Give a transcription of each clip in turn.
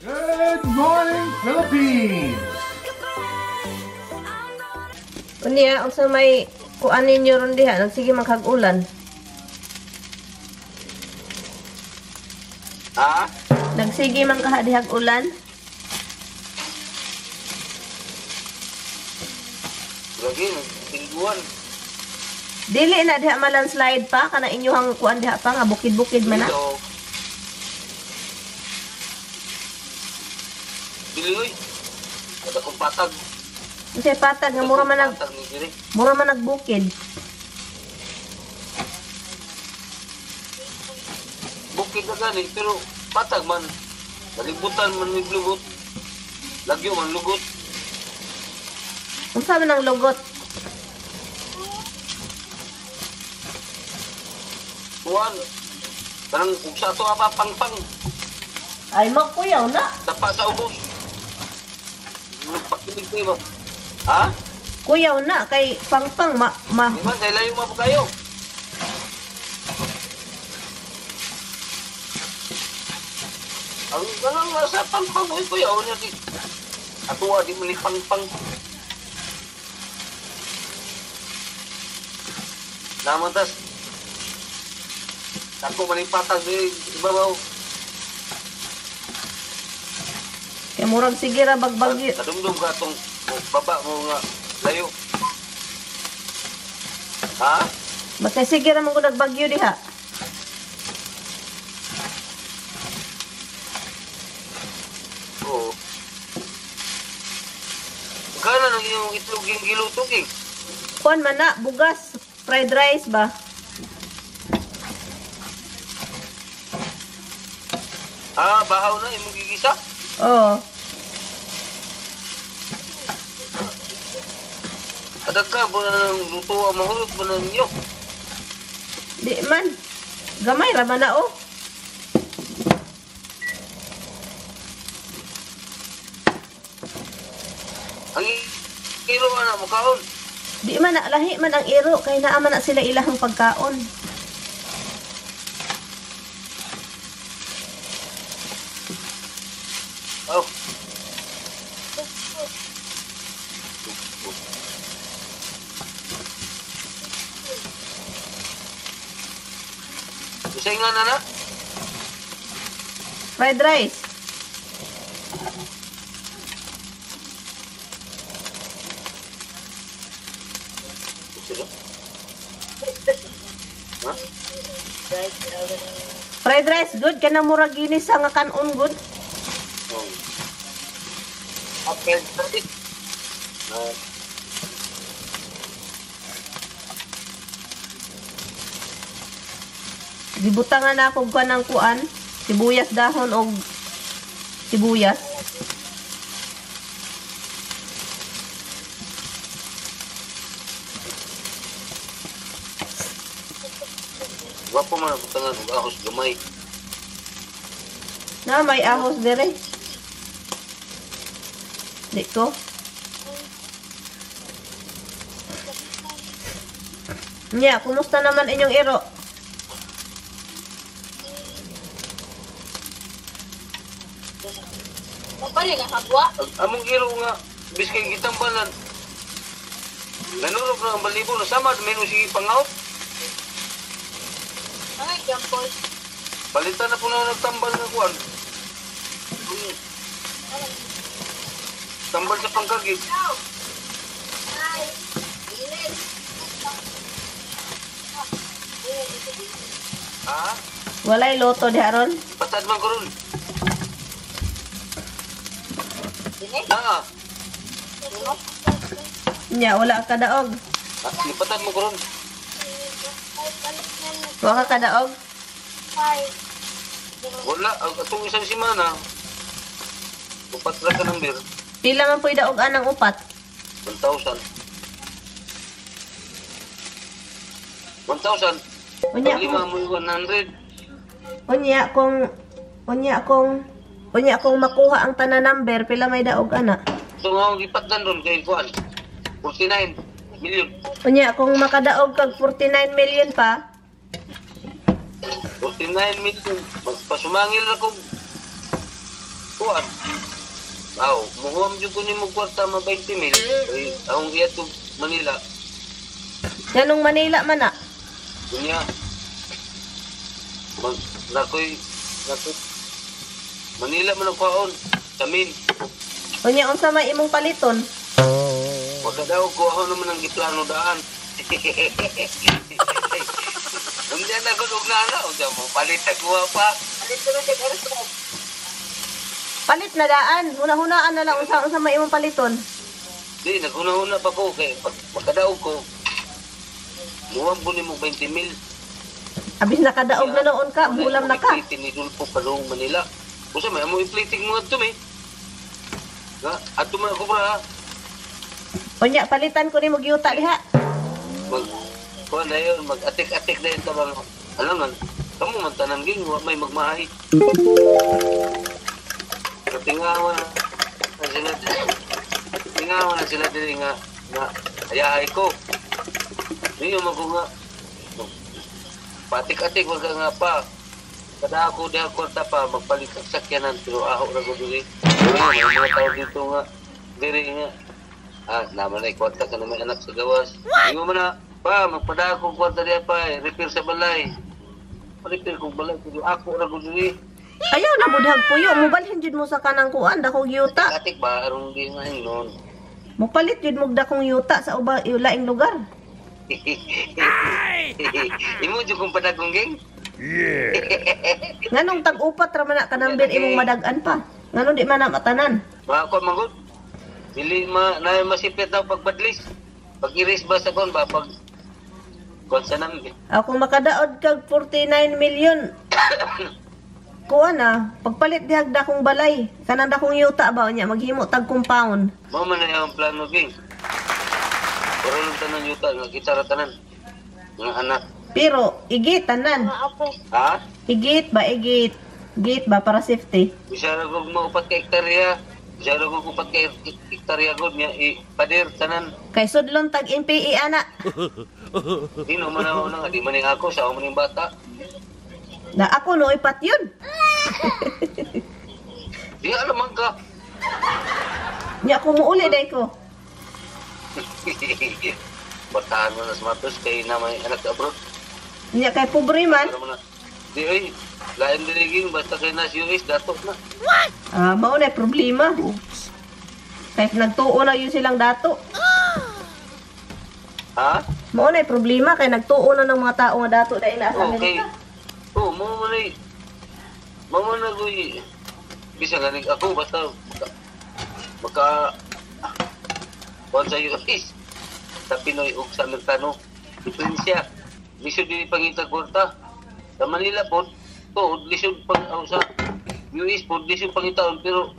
Good morning, Philippines! Unya, unsa may kuan ninyo ron diha, nagsige man kag ulan. Ha? Nagsige man kaha dihag ulan. Lagi, tingguan. Dili na diha malandslide pa kana inyuhang kuan diha pa nga bukid-bukid man na. Dito. Dili oy. Kada kong patag. Unsay patag nga mura man nag Patag ni diri. mura man nagbukid. Bukid na gani pero patag man. Nalibutan man ni lugot. Lagyo man lugot. Unsa man ang lugot? Kuan. Kanang ug sa ato apa pangpang Ay makuyaw na. tapa sa ubos. Nagpakilig kayo ba? Ha? Kuyaw na kay pangpang ma, ma Di man, kay layo man po kayo. Ang ganang sa pangpang, uy, kuya, o niya di. Atuwa, di man ni pangpang. Naman tas. Ako man ni patag di ibabaw. Kay murag sige ra bagbagyo. Kadumdum ka atong baba mo nga layo. Ha? Basta sige ra man gud nagbagyo diha. Oo. Gana nang iyong itlog yung giluto eh. Kuan man na bugas, fried rice ba? Ah, bahaw na imong gigisa. Oo. Adag ka mo na ng luto ang mahulog mo na ninyo. Di man. Gamay ra man na oh. Ang iro na mo kaon. Di man na lahi man ang iro kay naa man na sila ilahang pagkaon. Oh. Usay nga na na. Fried rice. Sino? Ha? Fried rice good kanang murag ginis sa nga kanon good. Oh. Okay, sorry. Ah, Gibutangan na ako kuan ng kuan, sibuyas dahon og sibuyas. Gwapo man ang butangan og ahos gamay. Na may ahos dire. Di ko. Nya, kumusta naman inyong iro? Ang among iro nga biskay gitambalan. Nanurog na ang balibo na sama may sige pangaw. Palitan na po na nagtambal na kuan. Tambal sa pangkagit. Ha? Walay loto di aron. Patad man ko ron. Ah, Nya, wala ka daog. ah, lipatan mo ko ron. Wala ka kadaog. Wala, ang atong isang semana. Upat ra ka ng beer. Pila man po'y daog anang upat? 1,000. 1,000. Unya, Lima mo yung 100. unya kung makuha ang tanan number, pila may daog ana. Ito nga ang ipatdan ron kay Kuan. 49 million. Unya kung makadaog kag 49 million pa, 49 million. Magpasumangil na kong Kuan. Aw, muhuam jud ko nimo kwarta ma 20 mil. Ay, akong iadto Manila. Nganong Manila man na? Kunya. Mag nakoy nakoy Manila man ang kwaon. Tamin. Unya unsa may imong paliton? Pagkadaog ko ako naman ang giplano daan. Unsa na ko og nana, unsa mo palit og pa. Palit na daan. Huna-hunaan na lang unsa unsa may imong paliton. Di naghuna-huna pa ko kay pag makadaog ko. Muwang ko nimo 20 mil. Abis nakadaog na noon ka, mulam na ka. Iplitin ni Dulpo padung Manila. Usa may amo ipliting mo adto mi. Nga adto man ako bra. Unya palitan ko nimo yuta diha. Mag kuan na yun, mag-atik-atik na yun ka bang alangan. Kamu man tanan ging, wa may magmahay. Katingawa na sila, tingawa na sila diri nga, nga ayahay ko. Niyo man ko nga, patik-atik wag ka nga pa. Kada ako diha kwarta pa, magpalit ang sakyanan, pero aho ra ko diri. Ay, may mga tao dito nga, diri nga. Ah, naman ay kwarta ka na may anak sa gawas. Ingo man na, pa, magpada ako kwarta diha pa, eh, repair sa balay. Repair kong balay, pero ako ra ko diri. Ayaw na budhag puyo, mubalhin jud mo sa kanang kuan dakong yuta. Atik ba, aron di nga noon. Mupalit jud mo dakong yuta sa uba laing lugar. Imo jud kong padagong ging. Nganong tag-upat ra man na kanambir imong madag-an pa. Nganong di man na matanan? Ba ako manggod. Dili ma na masipit daw pagbadlis. Pag iris ba sa kon ba pag kon sa nang Ako makadaod kag 49 million. Kuan na, pagpalit dihag dakong balay, kanang dakong yuta ba unya maghimo tag compound. Mao man na ang plano ging. Pero lang tanan yuta nga kita ra tanan. Mga anak. Pero igit tanan. Ha? Igit ba igit? Git ba para safety? Bisa ra kog maupat ka hektarya. Bisa ra kog upat ka hektarya gud nya i pader tanan. Kay sudlon tag NPE ana. Dino man ako na nga di man ni ako sa ako man ning bata. Na ako no ipat yun. Di alam man ka. Nya ko muuli day ko. Bataan mo na sa matos kay na may anak abroad. Nya kay pobre man. Ano mo na? Di ay, lain diri ging basta kay nas US dato na. Ah, mao na problema. Kay nagtuo na yun silang dato. Ha? Mao na problema kay nagtuo na ng mga tao nga dato dahil na sa Okay. Amerika. Oh, mo mo na mo mo na koy bisa ganing ako basta maka, maka kuan sa US sa Pinoy ug sa Amerikano. Diferensya. Lisod dili pangita kwarta. Sa Manila po, to lisod pang oh, sa US po lisod pangitaon pero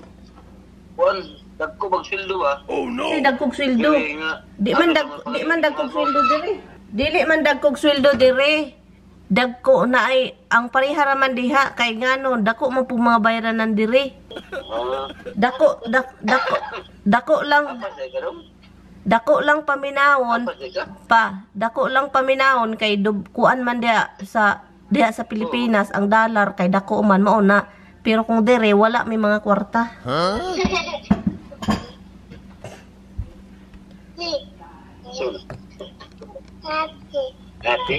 kuan dagko magsweldo ba? Kasi dagkog sweldo. Dili nga, Di man ano dag sa mga di man dagkog sweldo dire. Dili man dagkog sweldo dire. Dagko na ay ang pareha ra man diha kay ngano dako man pud mga bayranan dire. Ah, Dako dak, dako dako lang apas ay karon? dako lang paminawon Apas ay ka? pa dako lang paminawon kay dub, kuan man diha sa Pilipinas ang dollar kay dako man mao na pero kung dire wala may mga kwarta. So, ate.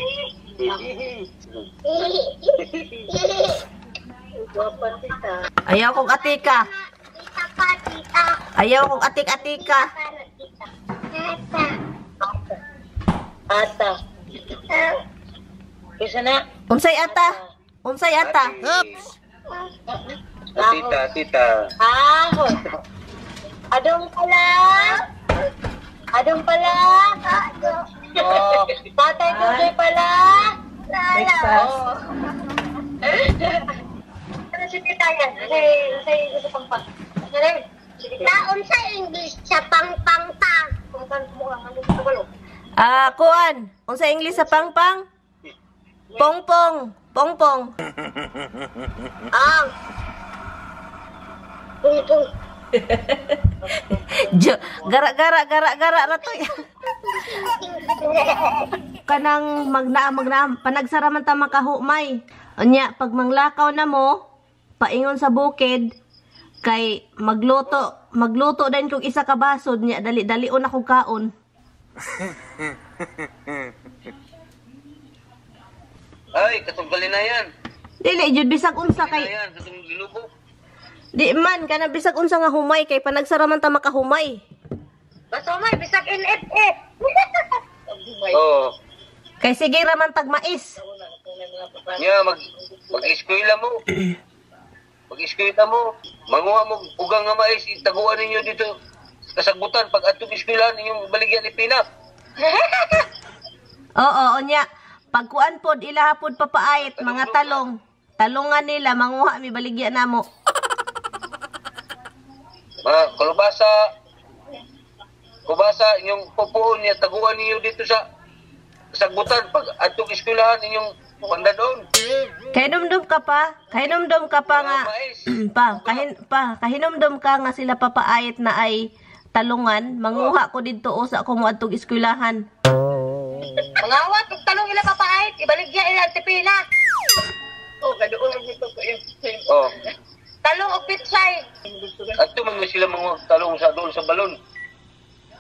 Ayaw kong atika. Ayaw kong atik-atika. Ata. Isa na. Unsay ata? Unsay ata? Tita, tita. Ahon. Adong pala. Adong pala. Oh, tatay Dudoy pala. Breakfast. Oh. Ano si tita yan? Say, sa pangpang. Ano yun? Taon sa English sa pangpangpang. Pangpang mo ang ano sa Tagalog. Ah, kuan. Unsay English sa pangpang? Pongpong. Pongpong. Ang. Pungpung. Jo, gara-gara gara-gara ra to. Kanang magnaa magnaa panagsara man ta makahumay. Unya pag manglakaw na mo, paingon sa bukid, Kay magluto, magluto din kog isa ka basod niya, dali-dalion ako kaon. Ay, katong galinayan. Dili jud bisag unsa kay Galinayan, katong gilubo. di man kana bisag unsa nga humay kay panagsara man ta makahumay. Basta may bisag NFF. Oo. Kay sige ra man tag mais. Nya mag-eskwela mo. Mag-eskwela mo. Manguha mo ugang nga mais, itaguan ninyo dito sa kasagbutan pag adtong eskwelahan inyong baligyan ni Pina. Oo, unya. Pagkuan pod ilaha pod papaayit mga talong. Talungan nila manguha mi baligya namo. Mga kalabasa, kubasa inyong pupuon niya, taguan ninyo dito sa kasagbutan pag adtong eskwelahan inyong pandadon. Kahinumdum ka pa, kahinumdum ka pa nga Mga mais. pa, kahin pa, kahinumdum ka nga sila papaayit na ay talungan, manguha ko didto usa ko moadtong eskwelahan. Mangawat og talong ila papaait, ibaligya ila ang tipila. Oh. Talong og pitsay. Adto man na sila mga talong sa doon sa balon.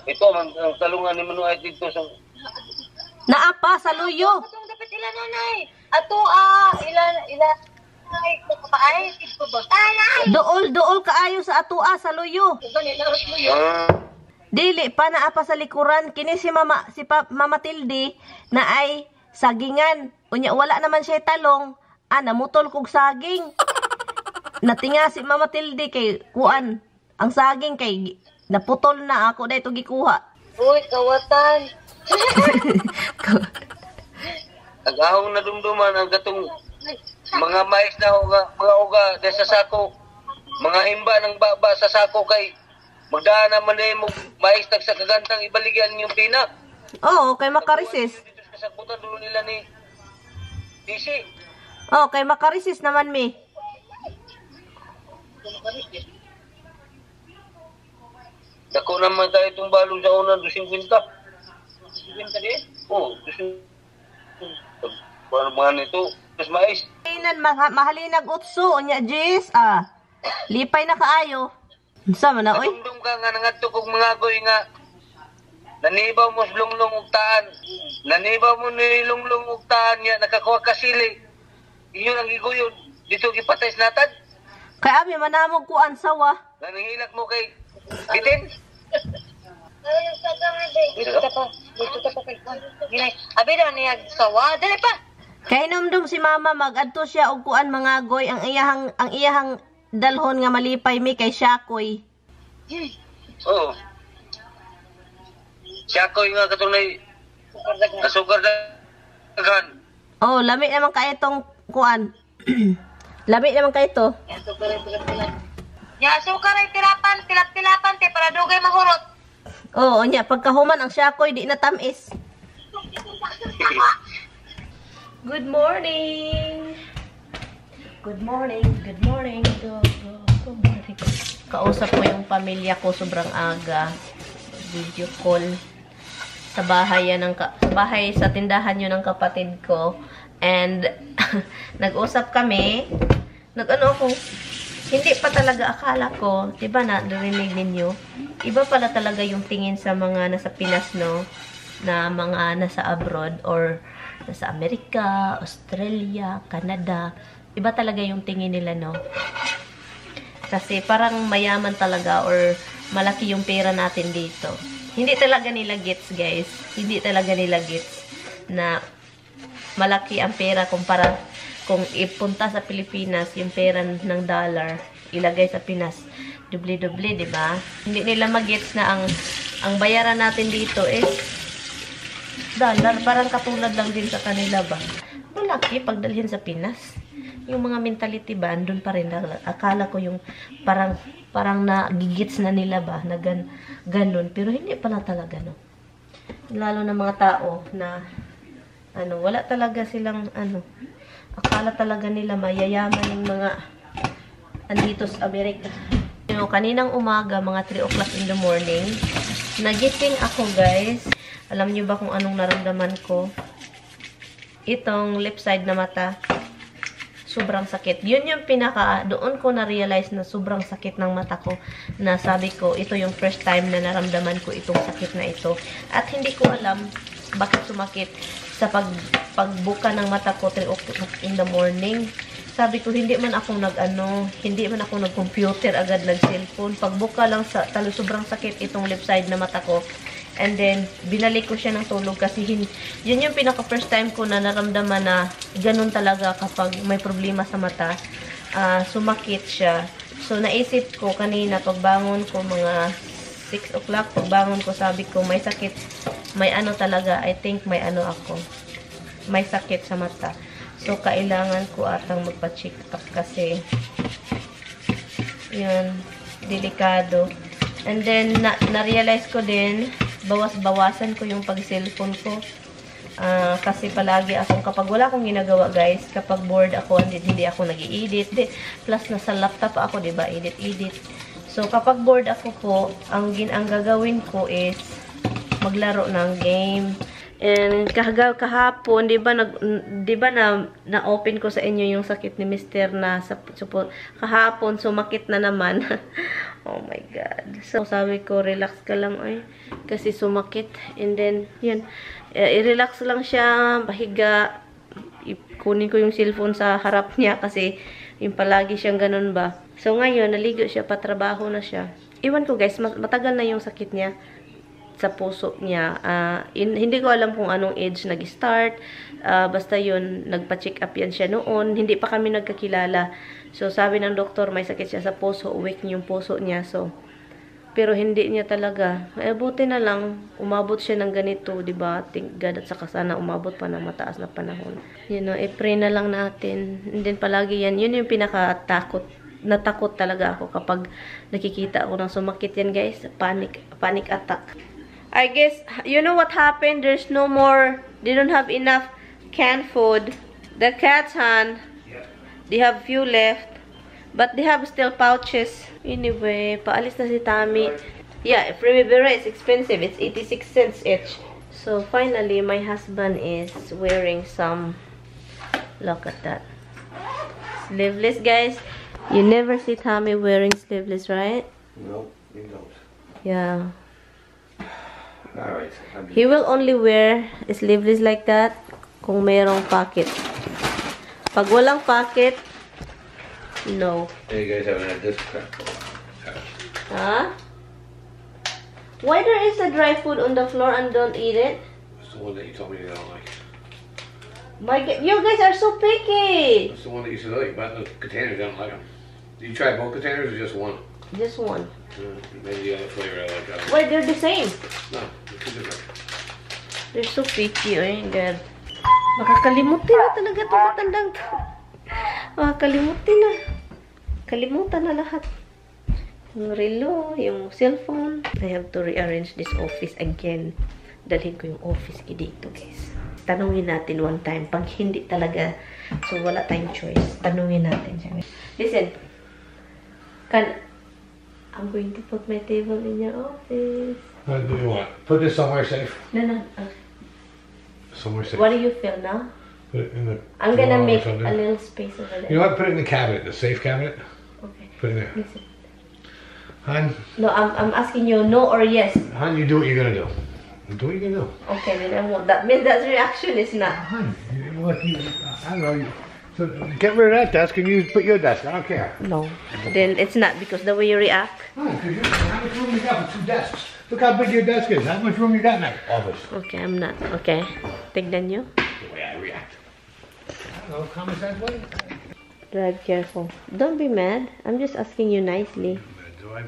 Ito man ang talungan ni Manuay dito sa Naa pa sa luyo. Atong dapat ila nanay. Ato ila ila ay papaait. Ay, Dool dool kaayo sa atua sa luyo. Ah, Dili pa naa pa sa likuran kini si mama si pa, Mama Tilde na ay sagingan. Unya wala naman siya talong. Ah, namutol kog saging. Natinga si Mama Tilde kay kuan ang saging kay naputol na ako dahito gikuha. Uy, kawatan. Ang ahong nadumduman ang katong mga mais na uga, mga uga dahil sa sako, mga himba ng baba sa sako kay magdaan naman na mo mais tag sa kagantang ibaligyan yung pina. Oo, kay makarisis. Dito sa kasagbutan dulo nila ni DC. Oo, kay makarisis naman mi. Dako naman tayo itong balong sa una, 250. 250 din? Oo, 250. Paano mga nito? Tapos mais. Inan mahalinag utso unya Jis ah. Lipay na kaayo. Unsa man na oy? Nadumdum ka nga nangadto kog mga agoy nga nanibaw mo sa lunglong ug taan. Nanibaw mo ni lunglong ug taan nga nakakuha ka sili. Inyo ang giguyon. Dito gipatay sa natad. Kay abi manamog kuan sawa. Nga nangihilak mo kay bitin. Ay, sa nga dito ka pa. Dito ka pa kay Ginay. Abi daw niya sawa. Dali pa. Kay hinumdum si mama magadto siya og kuan mga goy ang iyahang dalhon nga malipay mi kay Shakoy. Oo. Siya ko nga katunay asukar daghan. Oh, lami naman kay itong kuan. Lami naman kay ito. Ya, sukar ay tirapan, tilap-tilapan te para dugay mahurot. Oo, unya pagkahuman ang Shakoy di na tamis. Good morning. Good morning, good morning, go, go, good morning. Kausap ko yung pamilya ko sobrang aga. Video call. Sa bahay yan ng sa bahay sa tindahan yun ng kapatid ko. And nag-usap kami. Nag-ano ako, hindi pa talaga akala ko, 'di ba na narinig ninyo? Iba pala talaga yung tingin sa mga nasa Pinas, no? Na mga nasa abroad or nasa Amerika, Australia, Canada. Iba talaga yung tingin nila, no? Kasi parang mayaman talaga or malaki yung pera natin dito. Hindi talaga nila gets, guys. Hindi talaga nila gets na malaki ang pera kumpara kung ipunta sa Pilipinas yung pera ng dollar ilagay sa Pinas, dubli-dubli, di ba? Hindi nila magets na ang bayaran natin dito is dollar, parang katulad lang din sa kanila ba. Malaki pagdalhin sa Pinas. Yung mga mentality ba, andun pa rin. Akala ko yung parang parang nagigits na nila ba, na ganun. Pero hindi pala talaga, no? Lalo na mga tao na ano, wala talaga silang ano, akala talaga nila mayayaman yung mga andito sa Amerika. You kaninang umaga, mga 3 o'clock in the morning, nagising ako, guys. Alam niyo ba kung anong naramdaman ko? Itong left side na mata. Sobrang sakit. Yun yung pinaka, doon ko na-realize na sobrang sakit ng mata ko. Na sabi ko, ito yung first time na naramdaman ko itong sakit na ito. At hindi ko alam bakit sumakit sa pagbuka ng mata ko 3 o'clock in the morning. Sabi ko, hindi man ako nag-ano, hindi man ako nag-computer agad, nag-cellphone. Pagbuka lang sa, talo sobrang sakit itong left side na mata ko. And then, binalik ko siya ng tulog kasi yun yung pinaka first time ko na naramdaman na ganun talaga kapag may problema sa mata. Sumakit siya. So, naisip ko kanina, pagbangon ko mga 6 o'clock, pagbangon ko, sabi ko, may sakit, may ano talaga, I think may ano ako. May sakit sa mata. So, kailangan ko atang magpa-check up kasi yun, delikado. And then, na-realize ko din, bawas-bawasan ko yung pag-cellphone ko. Kasi palagi akong, kapag wala akong ginagawa, guys, kapag bored ako, hindi ako nag-i-edit. Plus, nasa laptop ako, diba? Edit-edit. So, kapag bored ako po, ang gagawin ko is maglaro ng game. And kahapon, 'di ba na open ko sa inyo yung sakit ni Mr. na sa kahapon sumakit na naman. Oh my God. So sabi ko, relax ka lang ay kasi sumakit. And then yun, i-relax lang siya, pahiga. Kunin ko yung cellphone sa harap niya kasi yung palagi siyang ganun ba. So ngayon, naligo siya, patrabaho na siya. Iwan ko guys, matagal na yung sakit niya sa puso niya. Hindi ko alam kung anong age nag-start. Basta yun, nagpa-check up yan siya noon. Hindi pa kami nagkakilala. So, sabi ng doktor, may sakit siya sa puso. Weak yung puso niya. So, pero hindi niya talaga. Eh, buti na lang, umabot siya ng ganito, diba? Thank God. At saka sana umabot pa ng mataas na panahon. You know, i-pray na lang natin. And then palagi yan. Yun yung pinakatakot. Natakot talaga ako kapag nakikita ako ng sumakit yan, guys. Panic attack. I guess, you know what happened? There's no more, they don't have enough canned food. The cats, han, yeah. They have few left. But they have still pouches. Anyway, paalis na si Tommy. Yeah, Primavera is expensive. It's 86 cents each. So, finally, my husband is wearing some, look at that. Sleeveless, guys. You never see Tommy wearing sleeveless, right? No, you don't. Yeah. All right. He will only wear sleeveless like that kung merong pocket. Pag walang pocket, no. Hey, you guys haven't had this crap. Huh? Why there is a dry food on the floor and don't eat it? It's the one that you told me you don't like. My God, you guys are so picky. It's the one that you said, oh, you bought the containers, I don't like them. Did you try both containers or just one? Just one. Maybe the other flavor I like. Why, they're the same? No, they're two different. They're so picky, oh God. Makakalimutin na talaga itong matandang to. Makakalimutin na. Kalimutan na lahat. Yung relo, yung cellphone. I have to rearrange this office again. Dalhin ko yung office dito, guys. Tanungin natin one time. Pag hindi talaga, so wala tayong choice. Tanungin natin siya. Listen. I'm going to put my table in your office. What do you want? Put this somewhere safe. No. Okay. Somewhere safe. What do you feel now? Put it in the I'm gonna make a little space over there. You know what? Put it in the cabinet, the safe cabinet. Okay. Put it in there. Listen. Hon? No, I'm asking you no or yes. Hon, you do what you're gonna do. Do what you're gonna do. Okay, then I won't. That means that reaction is not. Hon, look, you, I don't know. You, so get rid of that desk and you put your desk. I don't care. No. Then it's not because the way you react. No, because how much room you got for two desks? Look how big your desk is. How much room you got in that office? Okay, I'm not. Okay. Tignan nyo. The way I react. I don't know. Common sense way. Drive careful. Don't be mad. I'm just asking you nicely. Do I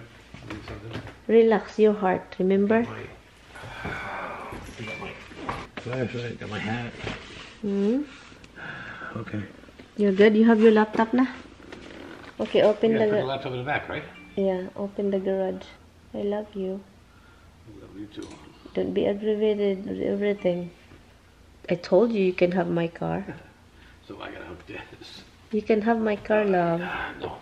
need something? Relax your heart. Remember? I got my flashlight. Got my hat. Hmm? Okay. You're good? You have your laptop na? Okay, open You gotta put the laptop in the back, right? Yeah, open the garage. I love you. I love you too. Don't be aggravated with everything. I told you you can have my car. So I gotta have this. You can have my car, love. No.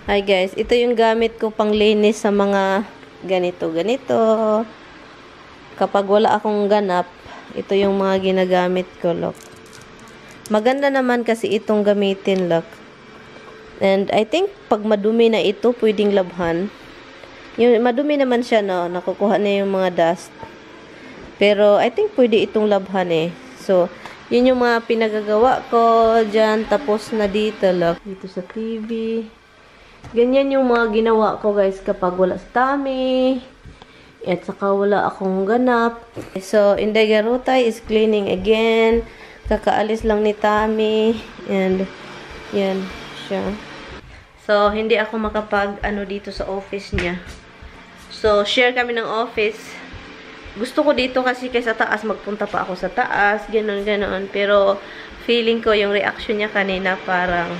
Hi guys, ito yung gamit ko pang linis sa mga ganito-ganito. Kapag wala akong ganap, Ito yung mga ginagamit ko, look. Maganda naman kasi itong gamitin, look. And I think pag madumi na ito, pwedeng labhan. Yung madumi naman siya, no? Nakukuha na yung mga dust. Pero I think pwede itong labhan eh. So, yun yung mga pinagagawa ko dyan. Tapos na dito, look. Dito sa TV. Ganyan yung mga ginawa ko, guys, kapag wala sa Tommy. At saka wala akong ganap. So, Inday Garutay is cleaning again. Kakaalis lang ni Tommy. And, yan siya. So, hindi ako makapag, ano, dito sa office niya. So, share kami ng office. Gusto ko dito kasi kaysa taas, magpunta pa ako sa taas, ganon, ganon. Pero, feeling ko yung reaction niya kanina parang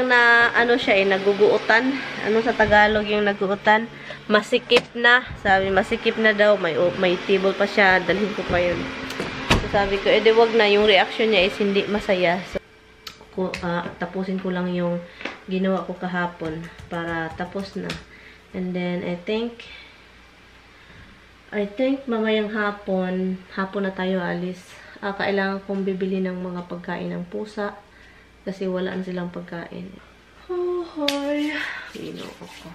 na, ano siya eh, naguguotan. Ano sa Tagalog yung naguguotan? Masikip na. Sabi, masikip na daw. May table pa siya. Dalhin ko pa yun. So, sabi ko, edi wag na. Yung reaction niya is hindi masaya. So, tapusin ko lang yung ginawa ko kahapon para tapos na. And then, I think mamayang hapon, hapon na tayo alis. Kailangan kong bibili ng mga pagkain ng pusa kasi wala na silang pagkain. Oh, hi. Ginoo ko.